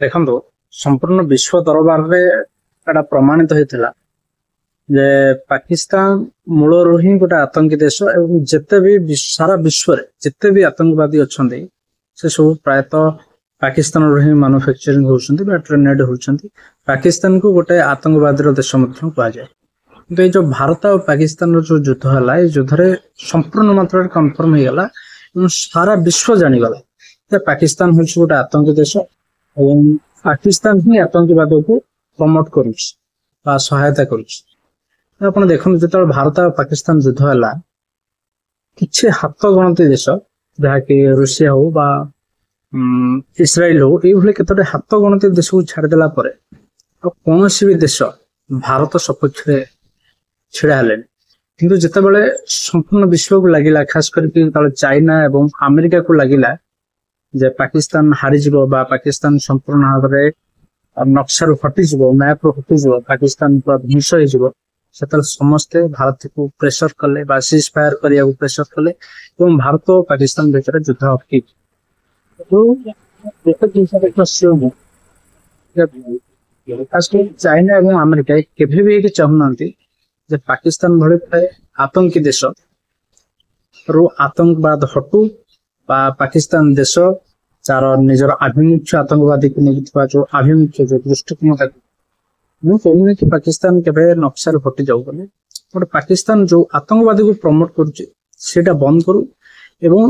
ଦେଖନ୍ତୁ, ସମ୍ପୂର୍ଣ୍ଣ ବିଶ୍ୱ ଦରବାରରେ ଏଟା ପ୍ରମାଣିତ ହେଇଥିଲା ଯେ ପାକିସ୍ତାନ ମୂଳରୁ ହିଁ ଗୋଟେ ଆତଙ୍କୀ ଦେଶ ଏବଂ ଯେତେ ବି ସାରା ବିଶ୍ୱରେ ଯେତେ ବି ଆତଙ୍କବାଦୀ ଅଛନ୍ତି, ସେ ସବୁ ପ୍ରାୟତଃ ପାକିସ୍ତାନରୁ ହିଁ ମାନୁଫ୍ୟାକ୍ଚରିଂ ହଉଛନ୍ତି ବା ଟ୍ରେନେଡ୍ ହଉଛନ୍ତି। ପାକିସ୍ତାନକୁ ଗୋଟେ ଆତଙ୍କବାଦୀର ଦେଶ ମଧ୍ୟ କୁହାଯାଏ। କିନ୍ତୁ ଏଇ ଯୋଉ ଭାରତ ଆଉ ପାକିସ୍ତାନର ଯୋଉ ଯୁଦ୍ଧ ହେଲା, ଏଇ ଯୁଦ୍ଧରେ ସମ୍ପୂର୍ଣ୍ଣ ମାତ୍ରାରେ କନଫର୍ମ ହେଇଗଲା ଏବଂ ସାରା ବିଶ୍ୱ ଜାଣିଗଲା ଯେ ପାକିସ୍ତାନ ହେଉଛି ଗୋଟେ ଆତଙ୍କୀ ଦେଶ ଏବଂ ପାକିସ୍ତାନ ହିଁ ଆତଙ୍କବାଦକୁ ପ୍ରମୋଟ କରୁଛି ବା ସହାୟତା କରୁଛି। ଆପଣ ଦେଖନ୍ତୁ, ଯେତେବେଳେ ଭାରତ ଆଉ ପାକିସ୍ତାନ ଯୁଦ୍ଧ ହେଲା, କିଛି ହାତ ଗଣତି ଦେଶ, ଯାହାକି ରୁଷିଆ ହଉ ବା ଇସ୍ରାଏଲ ହଉ, ଏଇଭଳି କେତୋଟି ହାତ ଗଣତି ଦେଶକୁ ଛାଡ଼ିଦେଲା ପରେ ଆଉ କୌଣସି ବି ଦେଶ ଭାରତ ସପକ୍ଷରେ ଛିଡା ହେଲେନି। କିନ୍ତୁ ଯେତେବେଳେ ସମ୍ପୂର୍ଣ୍ଣ ବିଶ୍ୱକୁ ଲାଗିଲା, ଖାସ କରିକି ଯେତେବେଳେ ଚାଇନା ଏବଂ ଆମେରିକାକୁ ଲାଗିଲା ଯେ ପାକିସ୍ତାନ ହାରିଯିବ ବା ପାକିସ୍ତାନ ସମ୍ପୂର୍ଣ୍ଣ ଭାବରେ ନକ୍ସାରୁ ହଟିଯିବ, ମ୍ୟାପରୁ ହଟିଯିବ, ପାକିସ୍ତାନ ପୁରା ଧ୍ୱଂସ ହେଇଯିବ, ସେତେବେଳେ ସମସ୍ତେ ଭାରତକୁ ପ୍ରେସର କଲେ ବା ସିଜ୍ ଫାୟାର କରିବାକୁ ପ୍ରେସର କଲେ ଏବଂ ଭାରତ ଓ ପାକିସ୍ତାନ ଭିତରେ ଯୁଦ୍ଧ ଅଟକି। ଗୋଟେ ଜିନିଷ ଖାସ କରି ଚାଇନା ଏବଂ ଆମେରିକା କେବେ ବି ଏଇଠି ଚାହୁଁନାହାନ୍ତି ଯେ ପାକିସ୍ତାନ ଭଳି ଗୋଟେ ଆତଙ୍କୀ ଦେଶ ରୁ ଆତଙ୍କବାଦ ହଟୁ ବା ପାକିସ୍ତାନ ଦେଶ ତାର ନିଜର ଆଭିମୁଖ୍ୟ, ଆତଙ୍କବାଦୀକୁ ନେଇକି ଥିବା ଯୋଉ ଆଭିମୁଖ୍ୟ, ଯୋଉ ଦୃଷ୍ଟିକୋଣ, ତାକୁ ମୁଁ କହୁନି କି ପାକିସ୍ତାନ କେବେ ନକ୍ସାରୁ ହଟିଯାଉ ବୋଲି। ଗୋଟେ ପାକିସ୍ତାନ ଯୋଉ ଆତଙ୍କବାଦୀକୁ ପ୍ରମୋଟ କରୁଛି, ସେଇଟା ବନ୍ଦ କରୁ ଏବଂ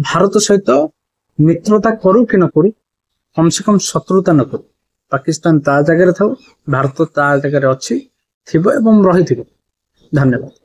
ଭାରତ ସହିତ ମିତ୍ରତା କରୁ କି ନ କରୁ, କମ ସେ କମ ଶତ୍ରୁତା ନ କରୁ। ପାକିସ୍ତାନ ତା ଜାଗାରେ ଥାଉ, ଭାରତ ତା ଜାଗାରେ ଅଛି, ଥିବ ଏବଂ ରହିଥିବ। ଧନ୍ୟବାଦ।